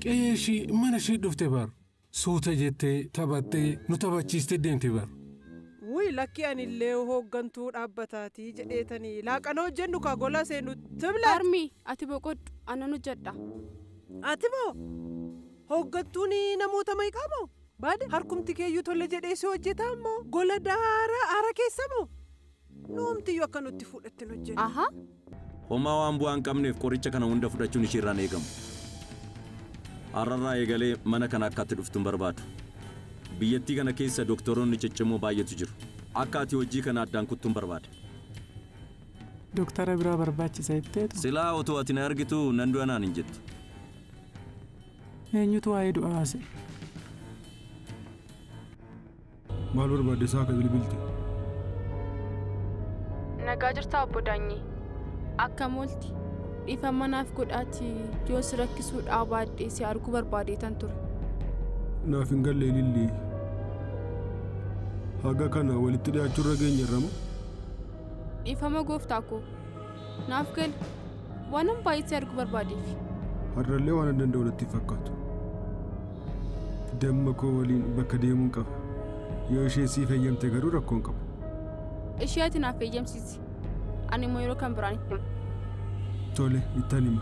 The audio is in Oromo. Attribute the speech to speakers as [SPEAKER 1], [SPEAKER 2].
[SPEAKER 1] Qe'ee ishii mana ishii dhufte bar. Suuta jettee taphattee nu taphachiistee deemte bar.
[SPEAKER 2] Wuy lakki anillee hooggantuu dhaabbataatii jedheetanii laaqana hojjennu kaa gola seenu tibla.
[SPEAKER 3] Harmi ati boqodhu anan hojjedha.
[SPEAKER 2] Ati moo hooggantuun namoota meeqaa moo? Baade harkumti keeyyuu tolle jedhee si hojjetaa moo gola daara aara keessa moo? Nuumtiyyuu akka nutti fuudhatti hojjennu.
[SPEAKER 3] Aha.
[SPEAKER 4] Homaa waan bu'aa hin qabneef qoricha kana hunda fudhachuun isheerraan eegamu. Har'arraa eegalee mana kana akka ati dhuftu hin barbaadu. Biyyattii kana keessa doktoroonni ciccimoo baay'eetu jiru. Akka ati hojii kana addaan kuttu hin barbaada.
[SPEAKER 5] Doktara biraa barbaachisa jetteetu.
[SPEAKER 4] Silaa otoo ati na argitu nan du'a naan hin jettu.
[SPEAKER 5] Eenyutu waa'ee du'aa haasa'e?
[SPEAKER 6] Maal barbaadde isaa akka bilbilte?
[SPEAKER 3] Nagaa jirtaa obbo Daanyee. Akkam oolti? Dhiifama naaf godhaatii yoo si rakkisuu dhaabaadhee si arguu barbaadeetan ture.
[SPEAKER 6] Naaf hin galle Ilillii. Haga kana walitti dhiyaachuurra geenyerra moo?
[SPEAKER 3] Dhiifama gooftaa koo. Naaf gali. Waanan baay'ee si arguu barbaadeef.
[SPEAKER 6] Har'allee waan hin danda'u natti fakkaatu. Damma koo waliin bakka deemuun qaba. Yoo ishee siif eeyyamte garuu rakkoo hin qabu.
[SPEAKER 3] Ishee ati naaf eeyyamsiisi. Ani immoo yeroo kan biraan itti hima.
[SPEAKER 6] Tole ittan hima.